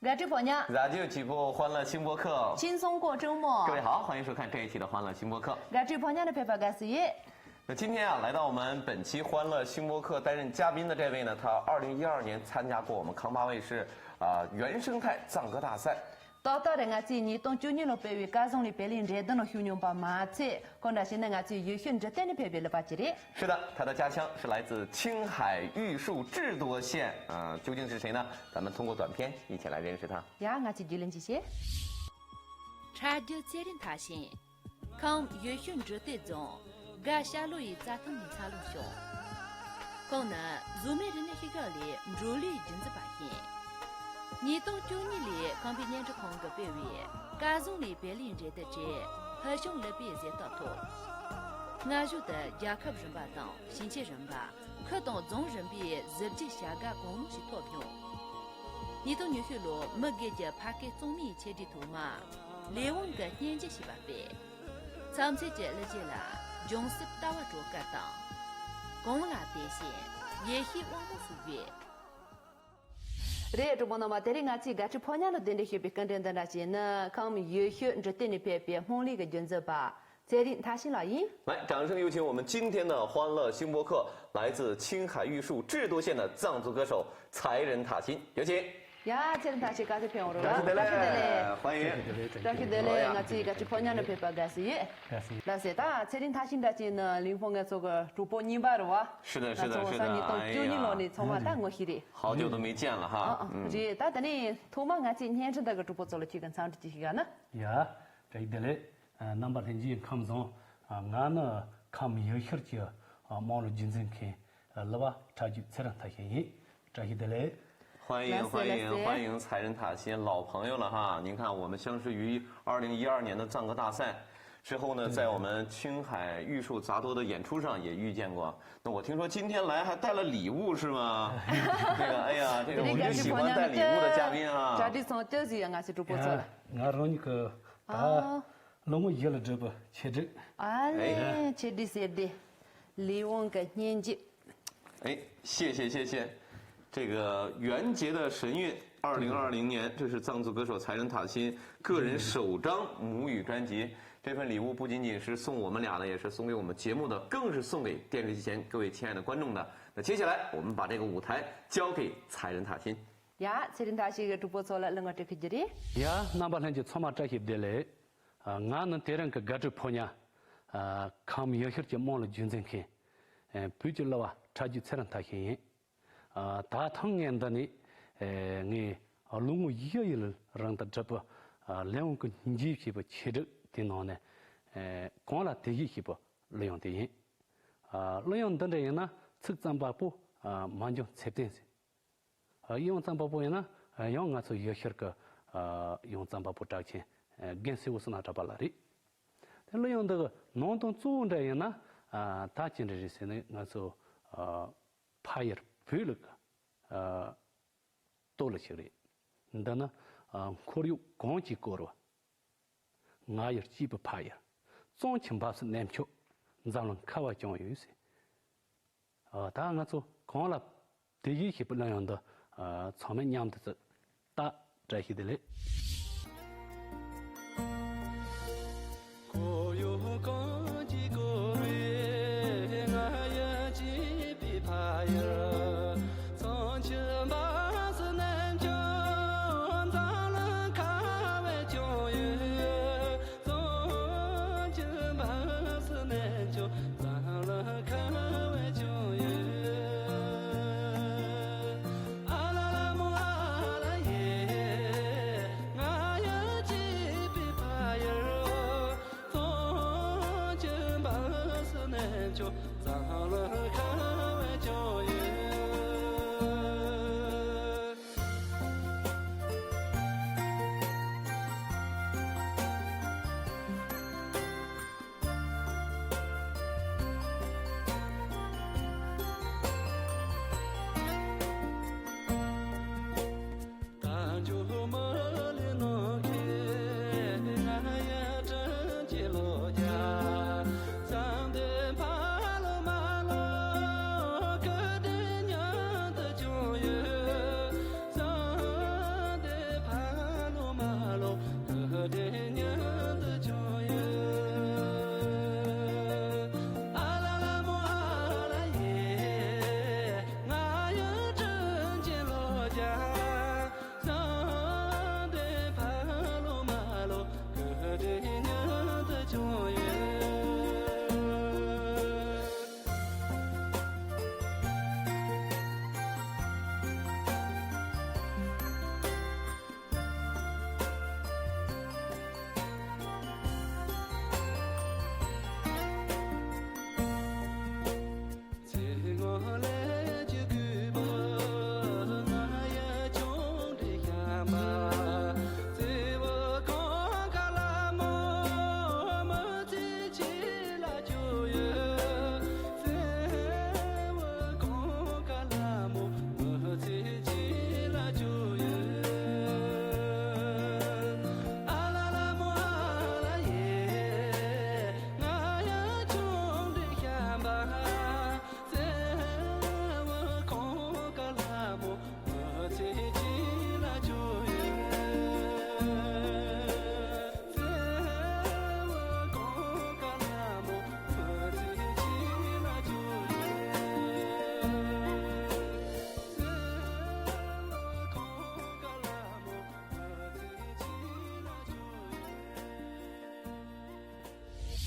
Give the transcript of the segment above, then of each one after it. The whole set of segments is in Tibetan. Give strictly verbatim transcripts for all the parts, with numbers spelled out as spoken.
དགའ་སྤྲོའི་ཕོ་ཉ། རཱ་ཇིའོ་གཅིག་པུ་欢乐新播客。 轻松过周末。 各位好，欢迎收看这一期的欢乐新播客。 དགའ་སྤྲོའི་ཕོ་ཉ་ནི་ཕེབས་པ་དགའ་བསུ་ཡོད། 那今天啊，来到我们本期欢乐新播客担任嘉宾的这位呢，他二零一二年参加过我们康巴卫视啊、原生态藏歌大赛。 ཏག་ཏག་རེད། ང་ཚོས་ཉིས་སྟོང་བཅུ་གཉིས་ལོར་སྤེལ་བའི་སྐལ་བཟང་ལས་བེ་ལི་འགྲན་བསྡུར་ནང་ཞུགས་མྱོང་པ་མ་ཚད། ཁོང་འདྲ་ཞིག་ནི་ང་ཚོའི་ཡུལ་ཤུལ་འབྲི་ཏེ་ནས་ཕེབས་པའི་ལུག་པ་ཅིག་རེད། 是的，他的家乡是来自青海玉树智多县啊，究竟是谁呢？咱们通过短片一起来认识他。 ཡ། ང་ཚོས་རྒྱུས་ལོན་ཅིག་བྱེད། ཁྲ་རྒྱུ་ཚེ་རིང་མཐའ་ཤིན། ཁམས་ཡུལ་ཤུལ་འབྲི་ཏེ་རྫོང་དགའ་ཤ་ལོ་ཡི་རྩྭ་ཐང་ནས་འཚར་ལོངས་བྱུང་། ཁོང་ནི་གཟུགས་མེད་རིག་གནས་ཤུལ་བཞག་ལས་འབྲོག་ལས་རྒྱུན་འཛིན་པ་ཡིན། ཉིས་སྟོང་བཅུ་གཉིས་ལོའི་ཁམས་པའི་བརྙན་འཕྲིན་ཁང་གིས་སྤེལ་བའི་སྐལ་བཟང་ལས་བེ་ལི་འགྲན་བསྡུར་གྱི་ཕུལ་བྱུང་ལུག་པའི་གཟེངས་རྟགས་ཐོབ། སྔ་གཞུག་ཏུ་རྒྱལ་ཁབ་རིམ་པ་དང་ཞིང་ཆེན་རིམ་པ། ཁུལ་དང་རྫོང་རིམ་པའི་གཟི་བརྗིད་བྱ་དགའ་གང་མང་ཞིག་ཐོབ་མྱོང་། ཉིས་སྟོང་ཉི་ཤུ་ལོར་མི་སྒེར་གྱི་ཕ་སྐད་གཙང་མའི་ཆེད་སྒྲིག་ཐོག་མ། ལས་དབང་གི་སྙན་འཇེབས་ཞེས་པ་སྤེལ། མཚམས་ཚོད་ཀྱི་གླུ་གཞས་ལ་འབྱུང་སྲིབ་ལྟ་བ་སྤྲོ་དགའ་དང་། གང་ལ་དེ་བཞིན་ཡེ་ཤེས་དབང་མོ་སོགས་ཡོད། རེད། གྲོགས་པོ་རྣམ་པ། དེ་རིང་ང་ཚོས་དགའ་སྤྲོའི་ཕོ་ཉ་ལ་གདན་འདྲེན་ཞུས་པའི་སྐུ་མགྲོན་འདི་འདྲ་ཞིག་ནི་ཁམས་ཡུལ་ཤུལ་འབྲི་ཏེ་ནས་ཕེབས་པའི་སྨོན་ལུགས་ཀྱི་རྒྱུན་འཛིན་པ། 蔡林他心老师。 来，掌声有请我们今天的欢乐星播客，来自青海玉树智多县的藏族歌手蔡林他心，有请。 ཡ། 蔡林他心། བཀྲ་ཤིས་བདེ་ལེགས། 欢迎。 བཀྲ་ཤིས་བདེ་ལེགས། ང་ཚོའི་དགའ་སྤྲོའི་ཕོ་ཉ་ནས་ཕེབས་པ་དགའ་བསུ་ཡོད། དགའ་བསུ་ཡོད། ལགས་སོ། ད་蔡林他心་འདྲ་ཅིག་ནི་ལིང་ཧྥང་ང་ཚོ་གི་གྲོགས་པོ་རྙིང་པ་རེད་བ། 是的，是的，是的。 ང་ཚོ་ས་ཉིས་སྟོང་བཅུ་གཉིས་ལོ་ནས་ཚང་མ་ད་ངོ་ཤེས་རེད། 好久都没见了哈。 ཨ་ཨ། 嗯。 རེད། ད་དེ་ནས་ཐོག་མ་ང་ཚོའི་བརྙན་འཕྲིན་དག་གི་གྲོགས་པོ་ཚོ་ལ་ཁྱེད་ཀྱི་འཚམས་འདྲི་ཅིག་ཞུ་ག་ན། ཡ། བཀྲ་ཤིས་བདེ་ལེགས། ཨ། རྣམ་པ་ལྷན་རྒྱས་ཁམས་བཟང་། ཨ། ང་ནི་ཁམས་ཡུལ་ཤུལ་གྱི། ཨ། དམངས་གླུ་རྒྱུན་འཛིན་མཁན། ཨ། གླུ་བ་ཁྲ་རྒྱུ་ཚེ་རིང་མཐའ་ཤིན་ཡིན། བཀྲ་ཤིས་བདེ་ལེགས། 欢迎，欢迎，欢迎蔡林他心，老朋友了哈。您看，我们相识于二零一二年的藏歌大赛，之后呢，在我们青海玉树杂多的演出上也遇见过。那我听说今天来还带了礼物，是吗？这个，哎呀，这个我们就喜欢带礼物的嘉宾啊。 ད་ང་རང་ཉིད་ཀྱི་ད་ལོ་ངོ་བཞི་ལ་སྒྲུབ་པའི་ཆེད་སྒྲིག་ཨ་ལས། ཆེད་སྒྲིག་ཟེར་ཏེ། ལི་ཝང་གི་སྙན་འཇེབས། 哎，谢谢谢谢。这个《元节的神韵》，二零二零年，这是藏族歌手蔡林塔心个人首张母语专辑。这份礼物不仅仅是送我们俩的，也是送给我们节目的，更是送给电视机前各位亲爱的观众的。那接下来，我们把这个舞台交给蔡林塔心。 ཡ། ཚེ་རིང་མཐའ་ཤིན་གྱིས་གྲོགས་པོ་ཚོ་ལ་གླུ་ངག་འབྲི་གི་རེད། ཡ། རྣམ་པ་ལྷན་རྒྱས་ཚང་མ་བཀྲ་ཤིས་བདེ་ལེགས། ཨ། ང་ནི་དེ་རིང་གི་དགའ་སྤྲོའི་ཕོ་ཉ། ཨ། ཁམས་ཡུལ་ཤུལ་གྱི་དམངས་གླུ་རྒྱུན་འཛིན་མཁན། ཨ། བོད་ཀྱི་གླུ་བ་ཁྲ་རྒྱུ་ཚེ་རིང་མཐའ་ཤིན་ཡིན། ཨ། ད་ཐེངས་ངས་འདི་ནས། ཨ། ངས་ལོ་ངོ་བཞི་ཡི་རིང་དུ་བསྒྲུབས་པའི། ཨ། ལི་ཝང་གི་སྙན་འཇེབས་ཞེས་པའི་ཆེད་སྒྲིག་དེའི་ནང་ནས། ཨ། གང་ལ་དེ་བཞིན་ཞེས་པའི་གླུ་དབྱངས་དེ་ཡིན། ཨ། གླུ་དབྱངས་འདི་འདྲ་ཡིན་ན་ཚིག་རྩོམ་པ་པོ། ཨ། མ་འཇོམས་ཚེ་བརྟན་ཟེར། ཨ། དབྱངས་རྩོམ་པ་པོ་ཡིན་ན། ཨ། ཡང་ང་ཚོ་ཡུལ་ཤུལ་གྱི། ཨ། དབྱངས་རྩོམ་པ་པོ་གྲགས་ཆེན། ཨ། རྒན་སེའུ་བསོད་ནམས་གྲགས་པ་ལགས་རེད། དེ་གླུ་དབྱངས་འདི་གི་ནང་དོན་གཙོ་བོ་འདྲ་ཡིན་ན། ཨ། ད་ཅི་འདྲ་རེད་ཟེར་ན། ང་ཚོ། ཨ། ཕ་ཡུལ་བོད་ལུགས་ཀྱི། ཨ། སྟོད་གླུ་ཞིག་རེད། འདི་ནི། ཨ། ཁོར་ཡུག་གངས་ཀྱིས་བསྐོར་བ། ང་ཡུལ་གཅེས་པའི་ཕ་ཡུལ། གཙང་ཆུ་འབབ་སའི་གནས་མཆོག་འཛམ་གླིང་ཁ་བ་བྱུང་ཡོད་ཟེར། ཨ། ད་ང་ཚོ་གང་ལ་དེ་བཞིན་ཞེས་པའི་གླུ་དབྱངས་འདི། ཨ། ཚང་མས་མཉམ་དུ་ཚུར་ལྟ། བཀྲ་ཤིས་བདེ་ལེགས།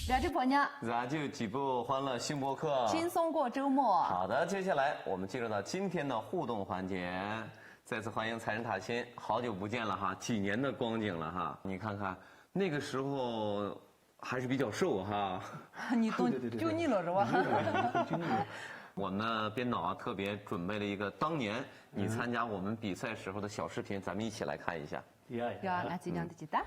ར་ཏི་ཕོ་ཉ། 咱就几步欢乐新播客。 轻松过周末。 好的，接下来我们进入到今天的互动环节，再次欢迎财神塔新，好久不见了哈，几年的光景了哈，你看看那个时候还是比较瘦哈。 你都对对对对九年了是吧？ 我们的编导啊特别准备了一个当年你参加我们比赛时候的小视频，咱们一起来看一下。 ཡ་ཡ། ཡ་ང་ཚོས་མཉམ་དུ་ཅིག་ལྟ། ད་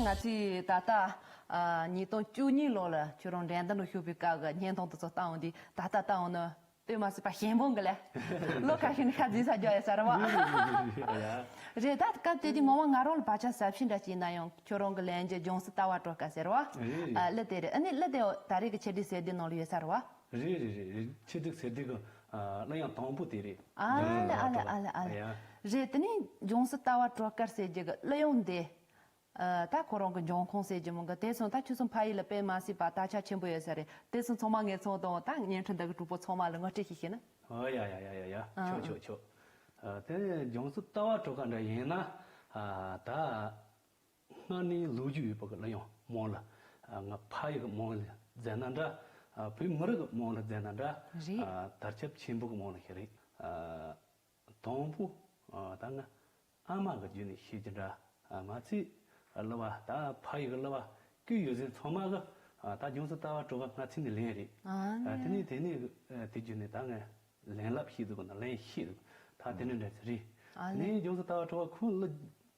ང་ཚོས་ད་ལྟ་ཉིས་སྟོང་བཅུ་གཉིས་ལོ་ལ་ཁྱོད་རང་འགྲན་བསྡུར་ནང་ཞུགས་པའི་སྐབས་ཀྱི་བརྙན་ཐུང་དེ་ཚོ་བལྟ་འོང་དུས་ད་ལྟ་བལྟ་འོང་ན་ལྟོས་མ་སྲིད་པ་ཞེ་འབོད་གི་ལས། ལོ་ཁ་ཤས་ནས་ཁ་འཛིན་ས་རྒྱག་ཡོད་ས་རེད་བ། རེད། ད་སྐབས་དེ་དུས་ངོ་མ་ང་རང་ལ་བག་ཆགས་ཟབ་ཤོས་འདྲ་ཅིག་ཡིན་ན་ཡང་ཁྱོད་རང་གི་ལེན་རྒྱུ་ལྗོངས་སུ་ལྟ་བ་སྤྲོ་དཀའ་ཟེར་བ། ཨ་གླུ་དེ་རེད། ཨ་ནི་གླུ་དེ་ད་རེས་ཀྱི་ཆེད་སྒྲིག་སི་ཌི་ནང་ལ་ཡོད་ས་རེད་བ། རེད་རེད་རེད། ཆེད་སྒྲིག་སི་ཌི་གི་གླུ་དབྱངས་དང་པོ་དེ་རེད། ཨ་ལེ་ཨ་ལེ་ཨ་ལེ་ཨ་ལེ། རེད། དེ་ནས་ལྗོངས་སུ་ལྟ་བ་སྤྲོ་དཀར་ཟེར་རྒྱུ་གི་གླུ་དབྱངས་འདི། ད་ཁོ་རང་གི་འབྱུང་ཁུངས་ཟེར་རྒྱུ་མོ་གི་དེ་སོང་ད་ཁྱོད་ཚོ་ཕ་ཡུལ་ལ་དཔེ་མ་སྲིད་པ་དར་ཁྱབ་ཆེན་པོ་ཡོད་ས་རེད། དེ་སོང་ཚང་མ་ངེད་ཚོ་དང་ད་བརྙན་འཕྲིན་འདི་གི་གྲོགས་པོ་ཚང་མ་ལ་ངོ་སྤྲོད་ཞིག་བྱས་ན། ཨོ་ཡ་ཡ་ཡ་ཡ་ཡ། ཨ། ཆོག་ཆོག་ཆོག་ཨ། དེ་ནས་ལྗོངས་སུ་ལྟ་བ་སྤྲོ་དཀར་འདྲ་ཡིན་ན། ཨ། ད་སྔར་ནས་ལོ་རྒྱུས་ཡོད་པ་གི་གླུ་དབྱངས་མང་ལ། ཨ། ང་ཕ་ཡུལ་གི་མང་ལ་མཛད་ན་འདྲ། ཨ། བོད་མི་རིགས་གི་མང་ལ་མཛད་ན་འདྲ། རེད། ཨ། དར་ཁྱབ་ཆེན་པོ་གི་མང་ལ་ཞིག་རེད། ཨ། དང་པོ། ཨ། ད་ང་ཨ་མ་གི་རྒྱུད་ནས་ཤེས་ཀྱི་འདྲ། ཨ། མ་ཚད་གླུ་བ་ད་ཕ་ཡུལ་གི་གླུ་བ་སྐུ་ཡོད་ཚད་ཚང་མ་གི། ཨ། ད་ལྗོངས་སུ་ལྟ་བ་སྤྲོ་བ་སྔ་ཚིག་ནས་ལེན་རེད། ཨ། དེ་ནས་དེ་ནས་དེ་རྒྱུད་ནས་ད་ངས་ལེན་ལབ་ཤེས་འདུག་ན་ལེན་ཤེས་འདུག་ད་དེ་ནས་འདྲ་ཚེ་རེད། ཨ་ལེ། དེ་ནས་ལྗོངས་སུ་ལྟ་བ་སྤྲོ་བ་ཁོ་གླུ་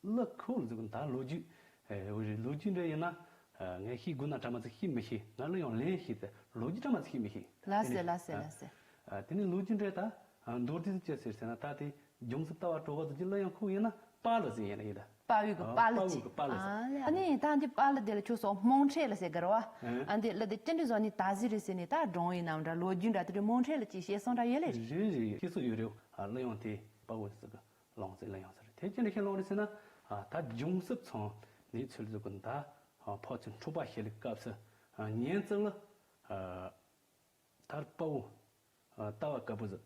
གླུ་ཁོ་ལ་འཛུགས་ན་ད་ལོ་རྒྱུས། ཨེ། འོ་རེད། ལོ་རྒྱུས་འདྲ་ཡིན་ན། ཨ། ངས་ཤེས་དགོས་ན་གྲ་མ་ཚིག་ཤེས་མི་ཤེས། ང་གླུ་དབྱངས་ལེན་ཤེས་ཏེ་ལོ་རྒྱུས་གྲ་མ་ཚིག་ཤེས་མི་ཤེས། ལགས་སེ་ལགས་སེ་ལགས་སེ། ཨ། དེ་ནས་ལོ་རྒྱུས་འདྲ་ད། ཨ། མདོར་བསྡུས་སུ་ཅི་ཟེར་ཟེར་ན་ད་དེ་ལྗོངས་སུ་ལྟ་བ་སྤྲོ་བ་དུ་ཅི་གླུ་དབྱངས་ཁོ་ཡིན་ན་དཔའ་གླུ་ཟེར་ཡིན་ལ་ཡིན་ད། དཔའ་བོའི་གི་ཨ། དཔའ་གླུ་དཔའ་བོའི་ཅིག་གི་དཔའ་གླུ་ཟེར། ཨ་ལེ། ཨ་ནི་ད་འདི་དཔའ་གླུ་དེ་ལ་ཁྱོད་ཚོ་རྨོངས་འཁྲེལ་ལ་ཟེར་གི་རེད་བ། ཨ། ཨ་འདི་གླུ་དེ་ཅི་འདྲའི་བཟོ་ནི་ད་གཟི་རེད་ཟེར་ནི་ད་སྒྲུང་ཡིན་ནམ་འདྲ་ལོ་རྒྱུས་འདྲ་དེ་འདྲའི་རྨོངས་འཁྲེལ་ལ་ཅིག་བཤད་སོང་འདྲ་ཡོད་ལེ་རེད། རེད་རེད། ཤེས་སོ་ཡོད་རེད། ཨ། གླུ་དབྱངས་དེ་དཔའ་བོ་ཟེར་གི། ལོང་ཟེར་གླུ་དབྱངས་ཟེར། དེ་ཅི་འདྲ་ཞིག་ལོང་རེད་ཟེར་ན། ཨ། ད་ལྗོངས་གསུབ་ཚང་ནས་ཚུལ་ཟེར་གི་ད། ཨ། ཕོ་ཚོད་འཁྲུག་པ་ཞེས་ལས་སྐབས་སུ། ཨ། ཉན་ཙི་ལ། ཨ། ད་དཔའ་བོ། ཨ། ལྟ་བ་དཀར་པོ་ཟེར།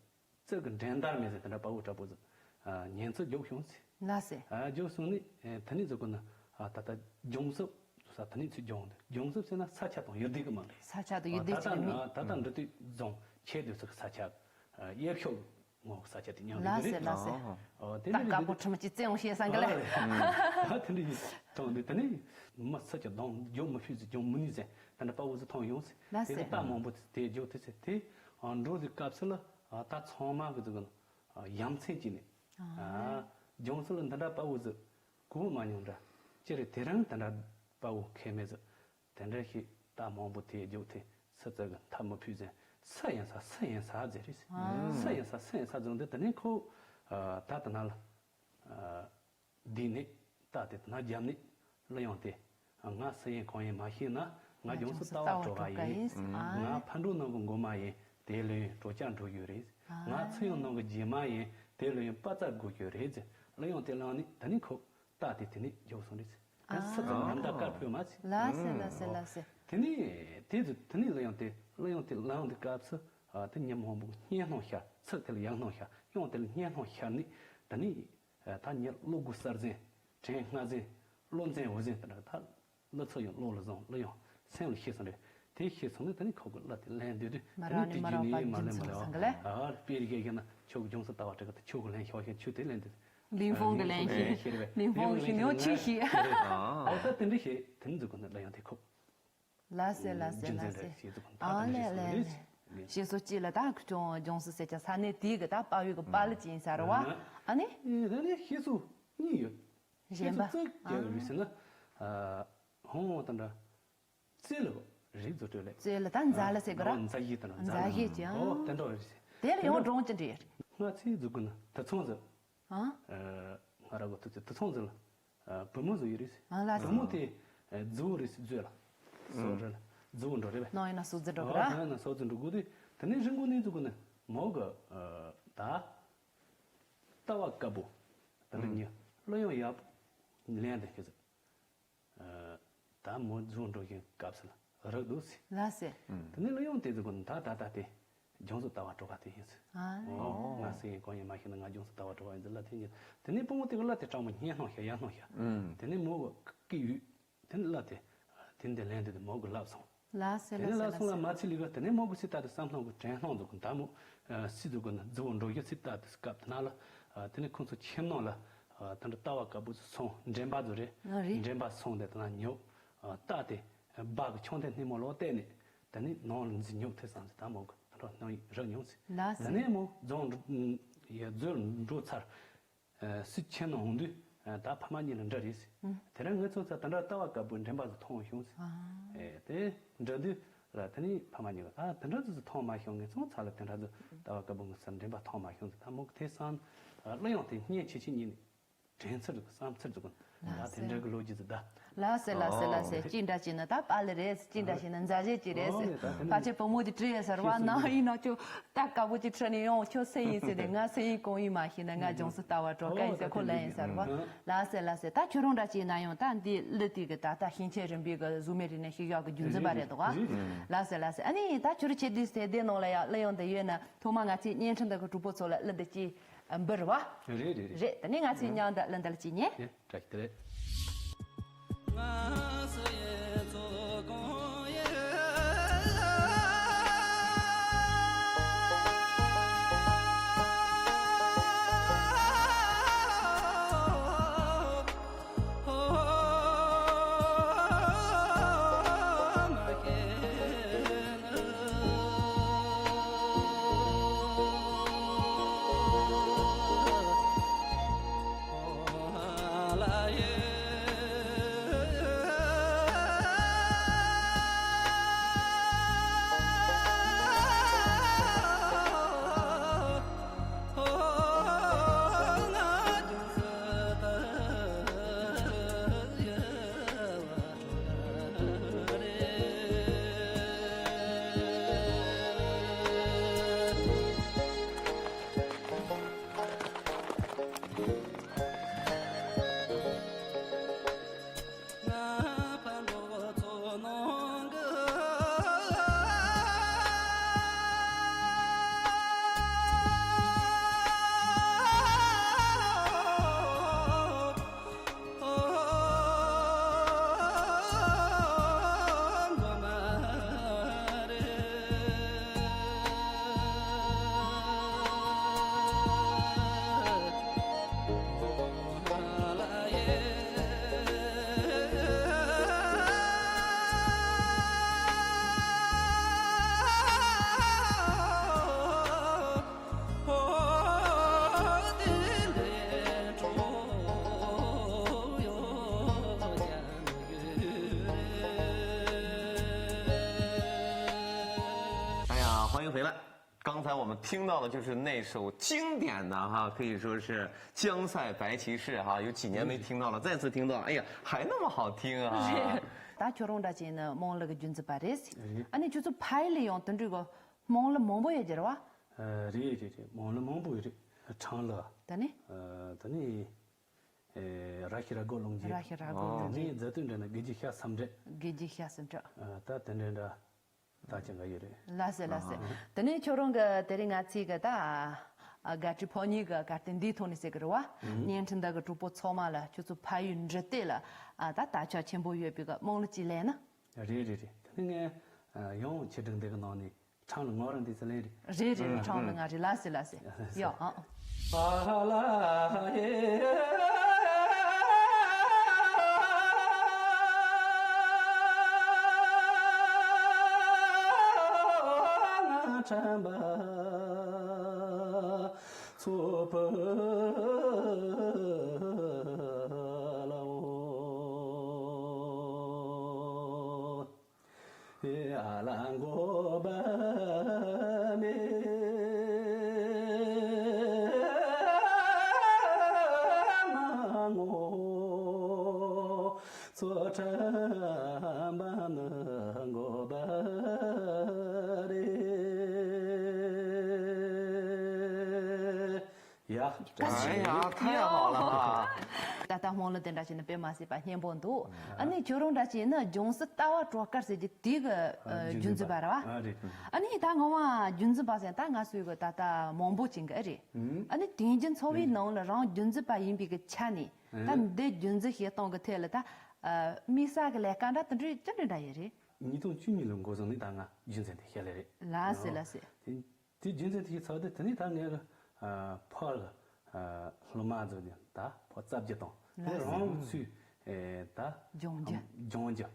ཙི་གི་འགྲན་ཟླ་མེད་ཟེར་དེ་འདྲ་དཔའ་བོ་དྲག་པོ་ཟེར། ཨ། ཉན་ཙི་རྒྱུགས་བྱུང་ཟེར། ལགས་སེ། ཨ། རྒྱུགས་སོང་ནས། ཨ། དེ་ནས་ཟེར་གི་ན། ཨ། ད་ལྟ་ལྗོངས་གསུབ་ཟེར་དེ་ནས་ཚུལ་སྦྱོང་དེ་ལྗོངས་གསུབ་ཟེར་ན་ས་ཆ་དང་ཡུལ་སྡེ་གི་མིང་རེད། ས་ཆ་དང་ཡུལ་སྡེ་ཨ། ད་ལྟ་ཟེར་ན་མིང་། ད་ལྟ་འབྲི་དུས་རྫོང་ཁྱེད་དུས་ཚོད་ས་ཆ། ཨ། གཡས་ཕྱོགས། ངོ་ས་ཆ་དེ་མཉམ་རེད། ལགས་སེ་ལགས་སེ། ཨོ་དེ་ད་ནི་དཀར་པོ་ཁྲི་མ་གཅིག་བཙན་འོང་ཤེས་སང་གི་ལེ། ད་དེ་འདྲ་ཡིན་དང་དེ་ནི་མི་ས་ཆ་དང་ལྗོངས་མི་ཕུད་ཟེར་ལྗོངས་མི་ནུས་ཟེར་ད་འདྲ་དཔའ་བོ་ཟེར་མཐོང་ཡོང་ཟེར། ལགས་དེ་སེ། གི་རྟ་མང་པོ་དེ་རྒྱུག་དེ་ཟེར་དེ་འགྲོ་ཟེར་སྐབས་སུ་ལ་ད་ཚང་མ་གི་ཟེར་གི་ཡ་མཚན་གྱིས་ནི་ལྗོངས་སུ་ལ་འདི་འདྲ་དཔའ་བོ་ཟེར་གོ་མ་མྱོང་འདྲ་ཅི་རེད། དེ་རིང་འདི་འདྲ་དཔའ་བོ་ཁེ་མེད་ཟེར། དེ་འདྲ་ཞིག་རྟ་མང་པོ་དེ་རྒྱུག་དེ་སུ་ཙི་གི་མཐའ་མི་ཕུད་ཟེར། སུ་ཡིན་ས་སུ་ཡིན་ས་ཟེར་རེད་ཟེར། ཨ། སུ་ཡིན་ས་སུ་ཡིན་ས་བཟུང་དེ་དེ་ནས་ཁོ། ཨ། ད་དེ་ན་ལ། ཨ། འདི་ནས་རྟ་དེ་དེ་ན་རྒྱབ་ནས་གླུ་དབྱངས་དེ། ང་སུ་ཡིན་གང་ཡིན་མ་ཤེས་ན་ང་ལྗོངས་སུ་ལྟ་བ་སྤྲོ་བ་ཡིན། ང་ཕར་འགྲོ་ནང་གི་མགོ་མ་ཡིན་དེ་ལོས་གྲོ་ཆ་འགྲོ་རྒྱུ་རེད། ང་ཚུར་ཡང་ནང་གི་རྗེས་མ་ཡིན་དེ་ལོས་པ་ཙར་དགོས་རྒྱུ་རེད་ཟེར། གླུ་དབྱངས་དེ་བླངས་ནས་དེ་ནས་ཁོ། རྟ་དེ་དེ་ནས་རྒྱུགས་སོང་རེད་ཟེར། ཨ། དེ་སུ་ཙམ་ཉམས་དག་དཀར་ཕོད་མ་ཟེར། ལགས་སེ་ལགས་སེ་ལགས་སེ། དེ་ནས་དེ་ཚོ་དེ་ནས་གླུ་དབྱངས་དེ་གླུ་དབྱངས་དེ་ལངས་དུས་སྐབས་སུ། ཨ། དེ་མི་མང་པོ་སྙན་སྣང་ཤར། ཚིག་དེ་ལ་ཡང་སྣང་ཤར། དབྱངས་དེ་ལ་སྙན་སྣང་ཤར་ནས་དེ་ནས་ ད་ཉིད་བློ་དགུ་གསལ་འཛིན། དྲན་ལྔ་འཛིན། བློ་འཛིན་འོད་འཛིན་དེ་འདྲ་ད། གླུ་ཚིག་ཡང་བློ་ལ་བཟུང་། གླུ་དབྱངས་སེམས་ལ་ཤེས་སོང་རེད། དེ་ཤེས་སོང་ནས་དེ་ནས་ཁོ་གི་གླུ་དེ་ལེན་འདོད་དུས་མ་དེ་ར་ནས་ནི་དེ་མ་རྒྱུ་ར་ནས་མ་ལེན་མ་རྒྱུ་ལེན་མཚན་ཟེར་གི་ལེ། ཨ་དཔེ་རིག་གི་ན་ཁྱོད་ཀྱི་ལྗོངས་སུ་ལྟ་བ་སྤྲོད་གི་ད་ཁྱོད་ཀྱི་ལེན་ཤོག་ཤེས་ཁྱོད་དེ་ལེན་དུས། ལིང་ཧྥོང་གི་ལེན་ཤེས། ལིང་ཧྥོང་གི་ཤེས་ནོ་ཆི་ཤེས། ཨ་ད་དེ་འདྲ་ཤེས་དེ་ནི་འཛུགས་གི་ན་གླུ་དབྱངས་དེ་ཁོ། ལ་སེ་ལ་སེ་རྒྱུ་མཚན་ལ་རེད་སེ། ཞེས་ཚོགས་ཨ་ལེ་ལེ་ལེ། ཞེས་སོ་ཅི་ལ་ད་ཁྱོད་ལྗོངས་སུ་ཟེར་ཅག་ས་གནས་དེའི་གི་ད་དཔའ་བོའི་གི་དཔའ་ལ་ཅིག་ཡིན་ས་རེད་བ། ཨ་ནི། ཨེ་ད་ནི་ཞེས་སོ་གཉིས་ཡོད། གཞན་པ། ཞེས་སོ་རྩ་རྒྱག་ཡོད་ཟེར་ན། ཧོང་བོ་དང་འདྲ། རྩེ་ལ་རིགས་རྫུ་སྤྲོད་ལས། རྩེ་ལ་ད་མཛའ་ལ་ཟེར་གི་ར། མཛའ་བཤེས་དང་འདྲ་མཛའ་བཤེས་ཀྱི་ཨ། ཨོ་དེ་འདྲ་བ་རེད་ཟེར། དེ་ལ་ཡང་སྒྲུང་ཅི་འདྲ་ཡོད། ང་ཚོའི་འཛུགས་སྐུ་ན་དུད་ཚང་ཟེར། ཨ། ང་ར་གོ་ཐུག་ཚེ་དུད་ཚང་ཟེར་ལ། བུ་མོ་ཟིག་ཡོད་རེད། ཨ་ལ་བུ་མོ་དེ་རྫི་བོ་རེད་ཟེར་བཟོས་ལ། སོ་རེད་ལ་རྫི་བོ་འགྲོ་རེད་པས། ནང་ཡིན་ན་སོ་རྫི་འགྲོ་གི་ར། ནང་ཡིན་ན་སོ་རྫི་འགྲོ་དགོས་དུས་དེ་ནས་རིང་པོ་ནས་འཛུགས་གི་ནི་མོ་གི་ད་ལྟ་བ་དཀར་པོ་དེ་འདྲ་ཉིད་གླུ་དབྱངས་ཡག་པོ་ལེན་དེ་ཤེས་ཟེར། ད་མོ་རྫི་བོ་འགྲོ་བཞིན་སྐབས་སུ་ལ་རག་འདུག་ཟེར། ལ་སེ། དེ་ནས་གླུ་དབྱངས་དེ་ཚོ་གི་ད་ད་ལྟ་དེ་ལྗོངས་སུ་ལྟ་བ་གྲོགས་ཁ་དེ་ཡིན་ཟེར། ཨ་ཨོ་ང་སུ་ཡིན་གང་ཡིན་མ་ཤེས་ན་ང་ལྗོངས་སུ་ལྟ་བ་གྲོགས་ཁ་ཡིན་ཟེར་ལ་དེ་ཉིད་དེ་ནས་བུ་མོ་དེ་གི་གླུ་དེ་དྲང་མོ་སྙན་སྣང་ཤར་ཡར་སྣང་ཤར། དེ་ནས་མོ་གི་སྐད་ཡུས་དེ་ནས་གླུ་དེ་དེ་འདི་ལེན་དུས་དེ་མོ་གི་ལབ་སོང་། ལ་སེ་དེ་ལ་ནས་སེ་ལབ་ལ་སོང་ལ་སེ། མ་ཚིག་ལི་ག་དེ་ནས་མོ་གི་སི་ཏ་དེ་བསམ་སྣང་གི་དྲན་སྣང་འཛུགས་གི་ད་མོ་སི་འཛུགས་གི་ན་རྫི་བོ་འགྲོ་རྒྱུ་སི་ཏ་དེ་སྐབས་དེ་ན་ལ་དེ་ནས་ཁོང་ཚོ་ཁྱིམ་ནང་ལ་དེ་འདྲ་ལྟ་བ་དཀར་པོ་ཚོ་སོང་འདྲེན་པ་ཚོ་རེད། ཨ་རེད། འདྲེན་པ་སོང་དེ་དེ་ན་ཉོ། རྟ་དེ་སྦྲ་གི་མཆོང་ཐེངས་སྣེ་མོ་ལོག་བལྟས་ནས་དེ་ནས་ནང་ལ་འཛུལ་ཉོག་ཐེ་བསམ་ཚེ་ད་མོ་གི་ད་འགྲོ་སྣང་ཡིག་རག་མྱོང་ཚེ། ལ་དེ་སེ། ནས་མོ་རྫོང་ཡ་རྫོར་འགྲོ་ཚར། སུས་ཁྱེར་ནང་འོང་དུས་ད་ཕ་མ་གཉིས་ལ་འདྲ་རེད་ཟེར། དེ་རིང་ངེད་ཚོ་ཚ་ད་འདྲ་ལྟ་བ་དཀར་པོའི་འདྲེན་པ་ཚོ་མཐོང་བྱུང་ཟེར། དེ་འདྲ་དུས་ལ་དེ་ནས་ཕ་མ་གཉིས་ལ་ཨ་དེ་འདྲ་ཚོ་ཚོ་མཐོང་མ་བྱུང་ངེད་ཚོ་ཚ་ལ་དེ་འདྲ་ཚོ་ལྟ་བ་དཀར་པོ་ངེད་ཚོ་འདྲེན་པ་མཐོང་མ་བྱུང་ཟེར་ད་མོ་གི་ཐེ་བསམ། གླུ་དབྱངས་དེ་སྙན་ཆེ་ཆེ་གཉིས་ནས། དྲན་ཚུལ་བསམ་ཚུལ་ཟེར་གོ་ད་དེ་འདྲ་གི་ལོ་རྒྱུས་ཟེར་ད། ལ་སེ་ལ་སེ་ལ་སེ། ཨོ། ཅི་འདྲ་ཅི་ན་ད་པ་ལི་རེད། ཅི་འདྲ་ཞིག་ན་མཛའ་བཤེས་ཅི་རེད་ཟེར། ཨོ་ད་དེ་ཕལ་ཆེར་བུ་མོ་དེ་བྲིས་ཡོད་ཟེར་བ་ནང་ཡིན་ན་ཁྱོད་ད་དཀར་པོ་ཅིག་ཁྲིད་ནས་ཡོང་ཁྱོད་སུ་ཡིན་ཟེར་ཏེ་ང་སུ་ཡིན་གང་ཡིན་མ་ཤེས་ན་ང་ལྗོངས་སུ་ལྟ་བ་འགྲོ་ག་ཡིན་ཟེར་ཁོ་ལ་ཡིན་ཟེར་བ། ལ་སེ་ལ་སེ། ད་ཁྱོད་རང་འདྲ་ཅི་ན་ཡང་ད་འདི་གླུ་དེ་གི་ད་ད་ཤིང་ཆེན་རིམ་པའི་གི་གཟུགས་མེད་རིག་གནས་ཤིག་ཡག་གི་རྒྱུན་འཛིན་པ་རེད་འདུག་ག་ལ་སེ་ལ་སེ། ཨ་ནི་ད་ཁྱོད་ར་ཆེ་དུས་སེ་དེ་ནང་ལ་ཡང་གླུ་དབྱངས་དེ་ཡོད་ན་ཐོག་མ་ང་ཚོའི་བརྙན་འཕྲིན་དེ་གི་གྲོགས་པོ་ཚོ་ལ་གླུ་དེ་ཅི། འབུར་བ། རེད་རེད་རེད། རེད་དེ་ནས་ང་ཚོས་མཉམ་དུ་གླུ་འདི་ལ་ཅི་ཉན། ཡེ་བཀྲ་ཤིས་བདེ་ལེགས། ཡ། 刚才我们听到的就是那首经典的哈，可以说是《江塞白骑士》哈，有几年没听到了，再次听到，哎呀，还那么好听啊！ད་ཁྱོད་རང་འདྲ་ཅན་ནི་དམངས་གླུ་གི་རྒྱུན་འཛིན་པ་རེད། ཨ་ནི་ཁྱོད་ཚོ་ཕ་ཡུལ་ལ་ཡང་དུད་འགྲོའི་གི་དམངས་གླུ་མང་པོ་ཡོད་རྒྱུ་རེད་བ། རེད་རེད་རེད། དམངས་གླུ་མང་པོ་ཡོད་རེད། འཁྲབ་གླུ། ད་ནི། ད་ནི། ར་ཤི་ར་སྒོ་ལུང་རྒྱས། ར་ཤི་ར་སྒོ་ལུང་རྒྱས། ད་ནི་མཛད་དུས་འདྲ་ན་དགེ་རྒྱས་ཤ་སམ་འདྲེ། དགེ་རྒྱས་ཤ་སམ་འདྲེ། ད་དེ་འདྲ་འདྲ། ད་ཅི་འགའ་ཡོད་རེད། ལ་སེ་ལ་སེ། དེ་ནས་ཁྱོད་རང་གི་དེ་རིང་ང་ཚོའི་གི་ད་ ཨ། དགའ་སྤྲོའི་ཕོ་ཉའི་གི་གར་སྟེགས་འདིའི་ཐོག་ནས་ཟེར་གི་རེད་བ། ཨུ། བརྙན་འཕྲིན་དག་གི་གྲོགས་པོ་ཚང་མ་ལ་ཁྱོད་ཚོ་ཕ་ཡུལ་འབྲི་སྟེགས་ལ། ཨ། ད་དར་ཁྱབ་ཆེན་པོ་ཡོད་པའི་གི་རྨོངས་ལུགས་ཅིག་ལེན་ན། རེད་རེད་རེད། དེ་ནི་ངས་ཡང་ཆེད་སྒྲིག་འདི་གི་ནང་ནས་ཁྲང་ལ་ངོ་རང་འདི་ཚོ་ལེན་རེད། རེད་རེད་རེད། ཁྲང་ལ་ང་རེད། ལ་སེ་ལ་སེ། ཡོ། ཨ། ཁྲམ་པ་ཚོ་ཕ་ལ་འོ། ཨ་ལ་འགོ་པ་མེ་མ་ངོ་ཚོ་ཁྲམ་པ་ནི་འགོ་པ་རེད། ཡ། ཨ་ཡ། ཐ་ཡ་ཧོ་ལ། ད་ལྟ་རྨོངས་ལུགས་དེ་འདྲ་བྱས་ནས་དཔེ་མ་སྲིད་པ་སྙན་པོ་འདུག་ཨ་ནི་ཁྱོད་རང་འདྲ་བྱས་ན་ལྗོངས་སུ་ལྟ་བ་སྤྲོ་དཀར་ཟེར་གྱི་དེ་གི་ཨ་རྒྱུན་འཛིན་པ་རེད་བ། ཨ་རེད། ཨ་ནི་ད་ངོ་མ་རྒྱུན་འཛིན་པ་ཟེར་ད་ང་ཚོའི་གི་ད་ལྟ་མང་པོ་ཅིག་གི་ཨ་རེད། ཨ་ནི་དེང་གི་འཚོ་བའི་ནང་ལ་རང་རྒྱུན་འཛིན་པ་ཡིན་པའི་གི་ཆ་ནས་ད་འདི་རྒྱུན་འཛིན་བྱེད་སྟངས་གི་ཐད་ལ་ད་དམིགས་བསལ་གི་ལས་ཀ་འདྲ་དེ་འདྲ་ཅི་འདྲ་འདྲ་ཡོད་རེད། ཉིས་སྟོང་བཅུ་གཉིས་ལོ་འགོ་བཟུང་ནས་ད་ང་རྒྱུན་འཛིན་དེ་བྱེད་ལེ་རེད། ལ་སེ་ལ་སེ། དེ་དེ་རྒྱུན་འཛིན་དེ་ཚོ་དེ་དེ་ནས་ད་ངས་གི་ཨ་ཕོར་གི་ཨ་སློབ་མ་ཚོ་ནས་ད་ཕོར་རྩ་བརྒྱུད་དང་དེ་ལགས་སོ། རང་གི་ཚུལ་ཨེ་ད་སྦྱོང་རྒྱུ། སྦྱོང་རྒྱུ།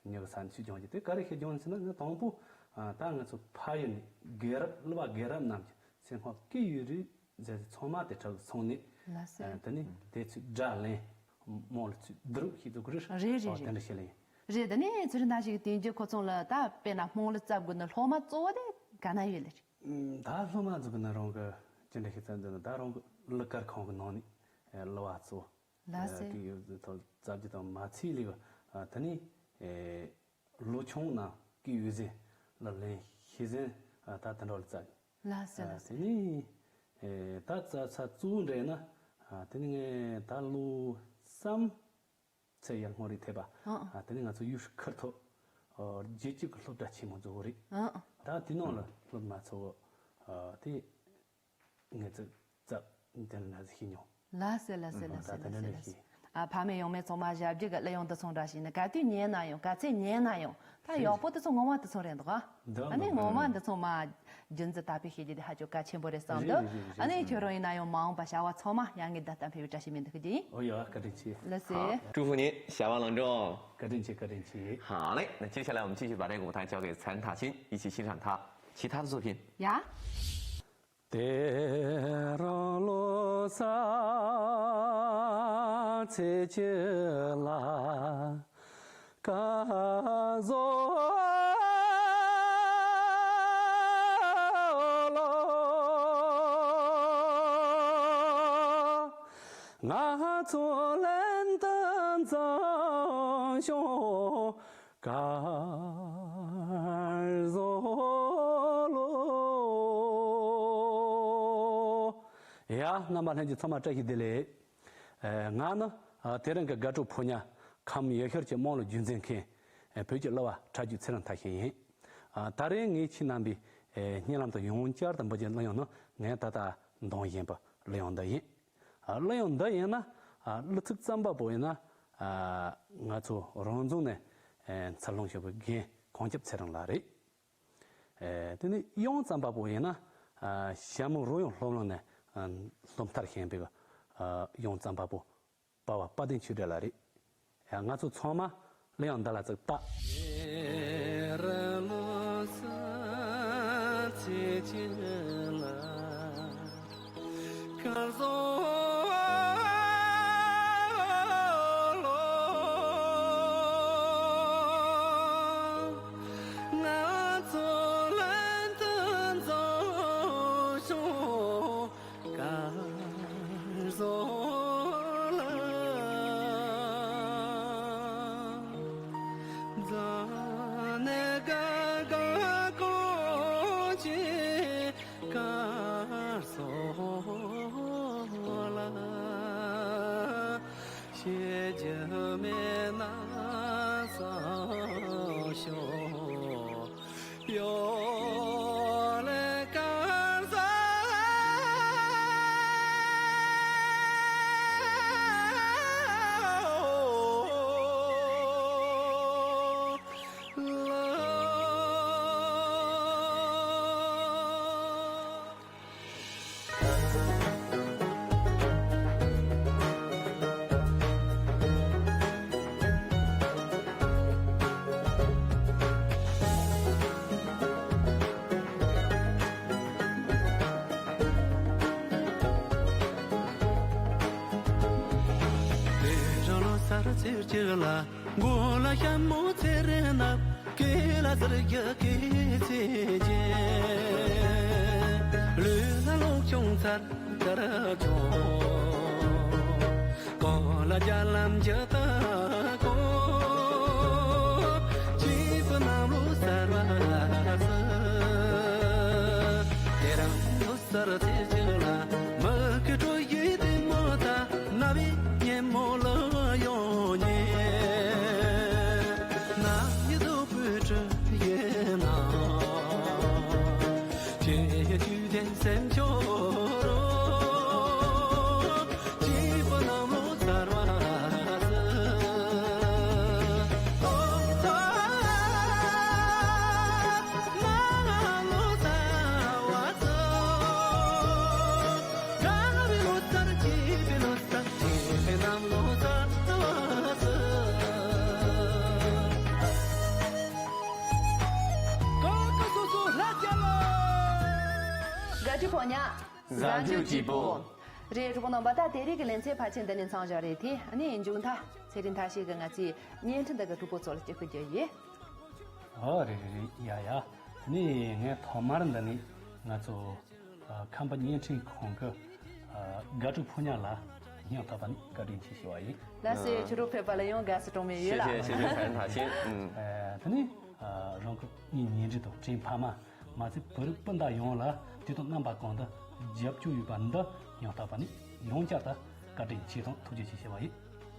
ཉི་གི་ས་ཚུལ་སྦྱོང་རྒྱུ་དེ་ག་རེ་ཤེས་སྦྱོང་ཟེར་ན་ང་དང་པོ་ཨ་ད་ང་ཚོ་ཕ་ཡུལ་ནས་རྒན་རབས་སློབ་པ་རྒན་རབས་རྣམས་ཀྱི་ཚེ་སྔ་སྐད་ཡིག་རིག་མཛད་ཚེ་ཚང་མ་དེ་གྲགས་སོང་ནས། ལགས་སོ། ཨ་དེ་ནས་དེ་ཚུལ་སྒྲ་ལེན་རྨོངས་ལུགས་ཚུལ་བསྡུ་རུབ་ཤེས་ཚུལ་གི་རེད། རེད་རེད་ཨོ་རེད། དེ་འདྲ་བྱེད་ལེ་ཡིན། རེད། དེ་ནས་ཚུལ་ནང་ཞིག་དེང་རྒྱུ་ཁོ་ཚོ་ལ་ད་དཔེར་ན་རྨོངས་ལུགས་རྩ་དགོས་ན་སློབ་མ་གཙོ་བོ་དེ་ག་ན་ཡོད་ལེ་རེད། ཨུམ་ད་སློབ་མ་ཚོ་གི་ན་རང་གི་ཅི་འདྲ་ཞིག་བརྩམས་འདུག་ན་ད་རང་གི་གླུ་གར་ཁང་གི་ནང་ནས་ཨེ་གླུ་བ་ཚོ་ལགས་སེ། ཨེ་གི་ཡོད་ཚོ་རྩ་བརྒྱུད་དང་མ་ཚད་ལེ་གི་ཨ་ད་ནི་ཨེ་ལོ་ཆུང་ན་སྐད་ཡིག་ཟིན་ལ་ལན་ཤེས་ཟིན་ཨ་ད་དེ་འདྲ་ལ་རྩ། ལགས་སེ་ལགས་སེ། དེ་ནི་ཨེ་ད་རྩ་ཚ་གཙོ་བོ་འདྲ་ཡིན་ན་ཨ་དེ་ནི་ངས་ད་ལོ་བསམ་ཚེ་ཡར་སྔོན་རིག་ཐེབས་པ། ཨ་དེ་ནི་ང་ཚོ་ཡུལ་ཤུལ་ཁུལ་ཐོག་རྒྱལ་སྤྱི་གི་སློབ་གྲྭ་ཆེན་མོ་རྫོགས་རེད། ད་དེ་ནང་ལ་སློབ་མ་ཚོ་དེ་ངས་ཚོ་རྩ་དེ་ན་ཟིག་ཤེས་མྱོང་། ལགས་སེ་ལགས་སེ་ལགས་སེ་ལགས་སེ་ལགས་སེ། ཨ་ཕ་མེས་ཡང་མེས་ཚང་མ་ཞབས་རྗེས་ཀྱི་གླུ་དབྱངས་དེ་ཚོ་འདྲ་ཞིག་ནི་ག་དུས་ཉན་ན་ཡང་ག་ཚད་ཉན་ན་ཡང་ད་ཡག་པོ་དེ་ཚོ་ངོ་མ་དེ་ཚོ་རེད་འདུག་ཨ། ཨ་ནི་ངོ་མ་འདི་ཚང་མ་རྒྱུན་འཛིན་དར་སྤེལ་བྱེད་རྒྱུ་དེ་ཧ་ཅང་གལ་ཆེན་པོ་རེད་བསམ་འདུག་ཨ་ནི་ཁྱོད་རང་ཡིན་ན་ཡང་མ་འོངས་པ་བྱ་བ་ཚང་མ་ཡང་ངའི་བདེ་ཐང་ཕན་པའི་བཀྲ་ཤིས་སྨོན་འདུག་གི་ཡིན། ཨོ་ཡ་བཀའ་དྲིན་ཆེ། ལགས་སེ། 祝福您，下完郎中。 བཀའ་དྲིན་ཆེ། བཀའ་དྲིན་ཆེ། 好嘞，那接下来我们继续把这个舞台交给咱塔青，一起欣赏他其他的作品。 ཡ། དེ་རང་ལོ་ས་ཚེ་ཆེ་ལ་ཀ་ཟོ་ལོ། ང་ཚོ་ལན་དུ་འཛོམས་ཤོག་གར་བཟོ་ལོ། ཡ། རྣམ་པ་ལྷན་རྒྱས་ཚང་མ་བཀྲ་ཤིས་བདེ་ལེགས། ཨེ་ང་ནི་ཨ་དེ་རིང་གི་དགའ་སྤྲོ་ཕོ་ཉ་ཁམས་ཡུལ་ཤུལ་གྱི་རྨོངས་ལུགས་རྒྱུན་འཛིན་མཁན་ཨེ་བོད་ཀྱི་གླུ་བ་ཁྲ་རྒྱུད་ཚེ་རིང་མཐར་ཕྱིན་ཡིན། ཨ་ད་རེས་ངས་ཁྱེད་རྣམ་པའི་ཨེ་སྙན་ལམ་དུ་ཡང་བསྐྱར་དུ་འབུལ་རྒྱུའི་གླུ་དབྱངས་ནི་ངས་ད་ལྟ་འདོན་བཞིན་པའི་གླུ་དབྱངས་འདི་ཡིན། ཨ་གླུ་དབྱངས་འདི་ཡིན་ན་ཨ་གླུ་ཚིག་རྩོམ་པ་པོ་ཡིན་ན་ཨ་ང་ཚོ་རང་རྫོང་ནས་ཨེ་འཚར་ལོངས་བྱུང་བའི་རྒན་གངས་སྐྱབས་ཚེ་རིང་ལགས་རེད། ཨེ་དེ་ནས་དབྱངས་རྩོམ་པ་པོ་ཡིན་ན་ཨ་ཞྭ་མོ་རོལ་དབྱངས་སློབ་གླིང་ནས་ཨ་སློབ་མཐར་ཕྱིན་པའི་ཨ་དབྱངས་རྩོམ་པ་པོ་པ་བ་དཔལ་ལྡན་ཆོས་སྒྲོན་ལགས་རེད། ཡ་ང་ཚོ་ཚང་མ་གླུ་དབྱངས་འདི་ལ་ཙིག་པ། ཚེར་གཅིག་ལ། མགོ་ལ་ཞྭ་མོ་ཚེར་ནག་སྐེ་ལ་གསེར་གྱི་སྐེ་ཚེ་ཅན། ལུས་ལ་གློག་ཆུང་ཚར་དཀར་ཆུང་། གོ་ལ་རྒྱ་ལམ་གྱི་ད་གོ། སྐྱེས་བུ་གནམ་ལོ་གསར་བ་སྲིད། དེ་རིང་ལོ་གསར་ཚེས་གཅིག་ལ། མི་སྐྱ་སྤྲོ་ཡི་དེ་མོ་ད། ན་བའི་ཉིན་མོ་ལ་ཡོང་ཉེ། ན་ཡི་དུ་བུ་ཁྲི་ཡི་ན། ཁྱེད་ཡི་དུས་ལྡན་སེམས་ཆོར། སྐྱེས་བུ་གནམ་ལོ་གསར་བ་སྲིད། དགའ་སྤྲོའི་ཕོ་ཉ། གཟའ་མཇུག་སྐྱིད་པོ། རེད། གྲོགས་པོ་རྣམ་པ། ད་དེ་རིང་གི་ལེ་ཚན་ཕལ་ཆེར་འདི་ནས་མཚམས་བཞག་རེད་དེ། ཨ་ནི་མཇུག་མཐའ་ཚེ་རིང་མཐའ་ཤེས་ཀྱིས་ང་ཚོའི་བརྙན་འཕྲིན་འདི་གི་གྲོགས་པོ་ཚོ་ལ་སྐྱོད་སྐུལ་རྒྱག་ཡོད། ཨོ་རེད་རེད་རེད། ཡ་ཡ། ཨ་ནི་ངས་ཐོག་མར་འདི་ནས་ང་ཚོ་ཨ་ཁམས་པ་བརྙན་འཕྲིན་ཁང་གི་ཨ་དགའ་སྤྲོའི་ཕོ་ཉ་ལ་སྙིང་ཐག་པ་ནས་བཀའ་དྲིན་ཆེ་ཞུ་བ་ཡིན། ལགས་སོ། ཁྱོད་རང་ཕེབས་པ་ལ་ཡང་དགའ་བསུ་གྲངས་མེད་ཡོད་ལ། 谢谢谢谢 ཚེ་རིང་མཐའ་ཤེས། ཨ་དེ་ནས་ཨ་རང་གི་ངའི་ཉེ་འབྲེལ་དང་དྲིན་ཕ་མ། མ་ཚད་བོད་རིགས་སྤུན་ཟླ་ཡོངས་ལ་དུས་དང་རྣམ་པ་གང་དུ་རྒྱབ་སྐྱོར་ཡོད་པ་འདི་ཡང་དག་པ་ནས་ཡང་བསྐྱར་དུ་བཀའ་དྲིན་ཆེ་དང་ཐུགས་རྗེ་ཆེ་ཞུ་བ་ཡིན།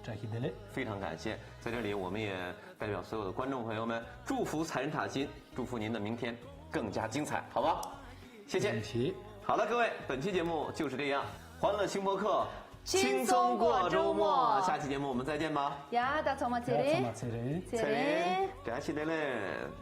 བཀྲ་ཤིས་བདེ་ལེགས། 非常感谢，在这里我们也代表所有的观众朋友们，祝福财神塔金，祝福您的明天更加精彩，好吗？谢谢。对不起。好了，各位，本期节目就是这样，欢乐星播客，轻松过周末，下期节目我们再见吧。ཡ་ད་ཚང་མ་ཚེ་རིང་། ཚང་མ་ཚེ་རིང་། ཚེ་རིང་། བཀྲ་ཤིས་བདེ་ལེགས།